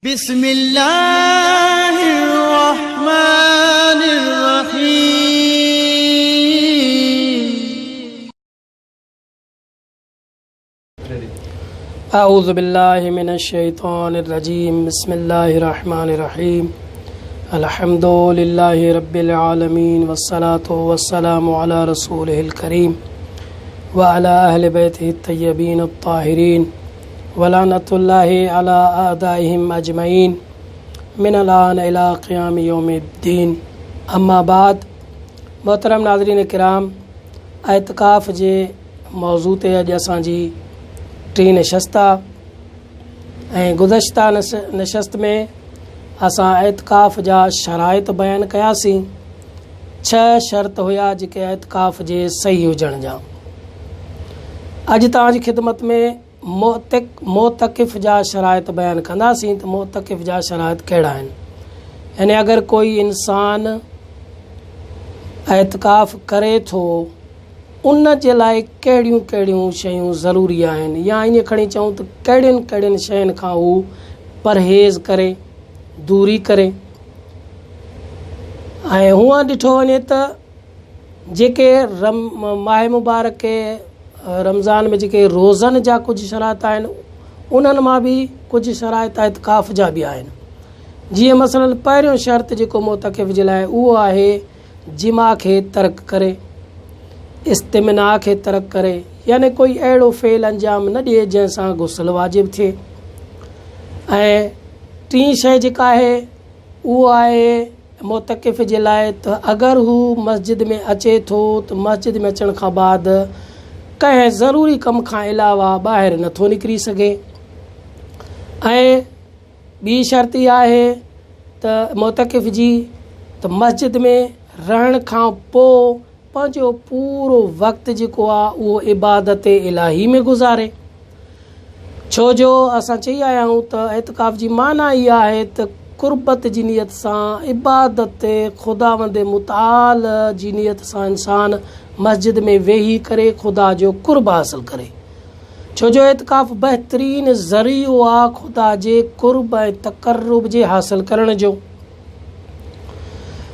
بسم الله الرحمن الرحيم. اعوذ بالله من الشيطان الرجيم بسم الله الرحمن الرحيم الحمد لله رب العالمين والصلاة والسلام على رسوله الكريم وعلى أهل بيته الطيبين الطاهرين ولعنة الله على اعدائهم اجمعين من الآن الى قيام يوم الدين اما بعد محترم ناظرين ڪرام اعتڪاف جي موضوع تي اڄ اسان جي ٽين نشست آ ۽ گذشته نشست ۾ اسان اعتڪاف جا شرائط بيان ڪياسين. ڇهه شرط هيا جيڪي اعتڪاف جي صحيح هجڻ جا. اڄ توهان جي خدمت ۾ معتڪف جا شرائط بيان ڪنداسين ته معتڪف جا شرائط ڪهڙا آهن. يعني اگر ڪوئي انسان اعتڪاف ڪري ٿو ان جي لاء ڪهڙيون ڪهڙيون شيون ضروري آهن يا ائين کڻي چئون ته ڪهڙين ڪهڙين شين کان هو پرهيز ڪري، دوري ڪري. ۽ هونئن ڏٺو وڃي ته جيڪي رم ماهه مبارڪ رمضان ۾ جيڪي روزن جا ڪجهه شرائط آهن انهن مان به ڪجهه شرائط اعتڪاف جا به آهن جيئن مثلا پهريون شرط جيڪو معتڪف جي لاء اهو آهي جماع کي ترڪ ڪري استمناء کي ترڪ ڪري يعني ڪوئي اهڙو فعل انجام نه ڏئي جنهن سان غسل واجب ٿئي ۽ ٽين شيء جيڪا آهي اهو آهي معتڪف جي لاء ته اگر هو مسجد ۾ اچي ٿو ته مسجد ۾ اچڻ کان بعد ڪنهن ضروري ڪم کان علاوه ٻاهر نٿو نڪري سگهي ۽ ٻي شرط اها آهي ته معتڪف جي ته مسجد ۾ رهڻ کان پوء پنهنجو پورو وقت جيڪو آ اهو عبادت الاهي ۾ گذاري. ڇو جو اسان چئي آيا آهيون ته اعتڪاف جي معنيٰ ئي آهي ته قربت جي نيت سان عبادت خداوند متعال جي نيت سان انسان مسجد ۾ ويهي ڪري خدا جو قرب حاصل ڪري. ڇو جو اعتڪاف بهترين ذريعو آ خدا جي قرب ۽ تقرب جي حاصل ڪرڻ جو.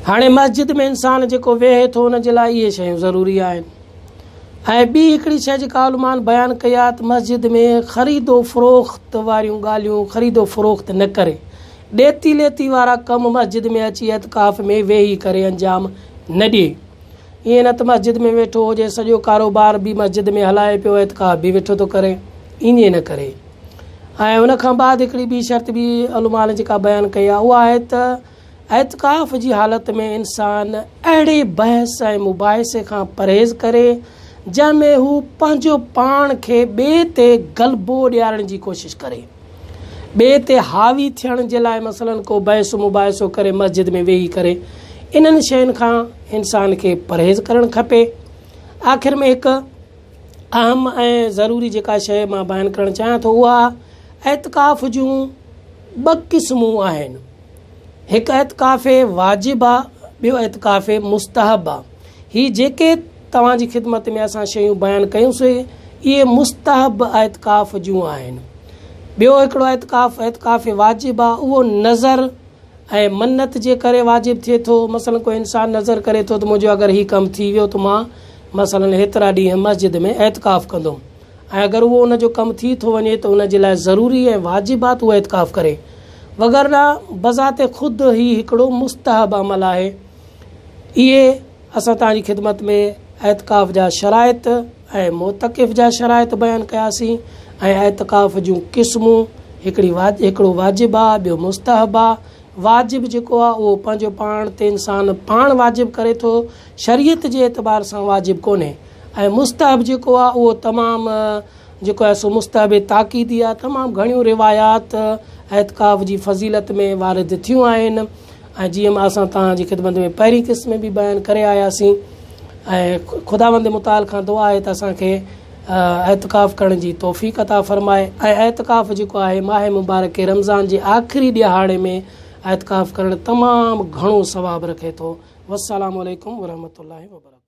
هاڻي مسجد ۾ انسان جيڪو ويهي ٿو ان جي لاء اهي شيون ضروري آهن ۽ ٻي هڪڙي شيء جيڪا علمان بيان ڪئي آهي ته مسجد ۾ خريد و فروخت واريون ڳالهيون خريد و فروخت نه ڪري ڏيتي ليتي وارا ڪم مسجد ۾ اچي اعتڪاف ۾ ويهي ڪري انجام نه ڏئي ائين نه ته مسجد ۾ ويٺو هجي سڄو ڪاروبار به مسجد ۾ هلائي پيو اعتڪاف به ويٺو ٿو ڪري ائين نه ڪري ۽ ان کان بعد هڪڙي ٻي شرط به علماء جيڪا بيان ڪئي آهي اها آهي ته اعتڪاف جي حالت ۾ انسان اهڙي بحث ۽ مباحثي کان پرهيز ڪري جنهن ۾ هو پنهنجو پاڻ کي ٻئي تي غلبو ڏيارڻ جي ڪوشش ڪري ٻئي تي حاوي ٿيڻ جي لاء مثلا ڪو بحث مباحثو ڪري مسجد ۾ ويهي ڪري انهن شين کان انسان کي پرهيز ڪرڻ کپي آخر ۾ هڪ اهم ۽ ضروري جيڪا شيء مان بيان ڪرڻ چاهيان ٿو اها اعتڪاف جون ٻه قسمون آهن. هڪ اعتڪاف واجب آ ٻيو اعتڪاف مستحب آ. هي جيڪي توهان جي خدمت ۾ اسان شيون بيان ڪيون سي اهي مستحب اعتڪاف جون آهن. ٻيو هڪڙو اعتڪاف اعتڪاف واجب آ اهو نذر ۽ منت جي ڪري واجب ٿئي ٿو، مثلاً ڪو انسان نذر ڪري ٿو ته منهنجو اگر هي ڪم ٿي ويو ته مان مثلاً هيترا ڏينهن مسجد ۾ اعتڪاف ڪندم ۽ اگر اهو ان جو ڪم ٿي ٿو وڃي ته ان جي لاء ضروري ۽ واجب آهي ته اهو اعتڪاف ڪري وگرنه بذات خود هي هڪڙو مستحب عمل آهي. اهي اسان توهان جي خدمت ۾ اعتڪاف جا شرائط ۽ معتڪف جا شرائط بيان ڪياسين ۽ اعتڪاف جون قسمون هڪڙي هڪڙو واجب آ ٻيو مستحب آ واجب جيڪو آ اهو پنهنجو پاڻ تي انسان پاڻ واجب ڪري ٿو شريعت جي اعتبار سان واجب ڪونهي ۽ مستحب جيڪو آ اهو تمام جيڪو آهي سو مستحب تاڪيدي آهي. تمام گهڻيون روايات اعتڪاف جي فضيلت ۾ وارد ٿيون آهن ۽ جيئن اسان توهان جي خدمت ۾ پهرين قسط ۾ به بيان ڪري آياسين ۽ خداوند متعال کان دعا آهي ته اسان کي اعتڪاف ڪرڻ جي توفيق عطا فرمائي ۽ اعتڪاف جيڪو آهي ماهه مبارڪ رمضان جي آخري ڏهاڙي ۾ اعتڪاف ڪرڻ تمام گهڻو ثواب رکي ٿو. والسلام عليڪم ورحمة الله وبرڪاته.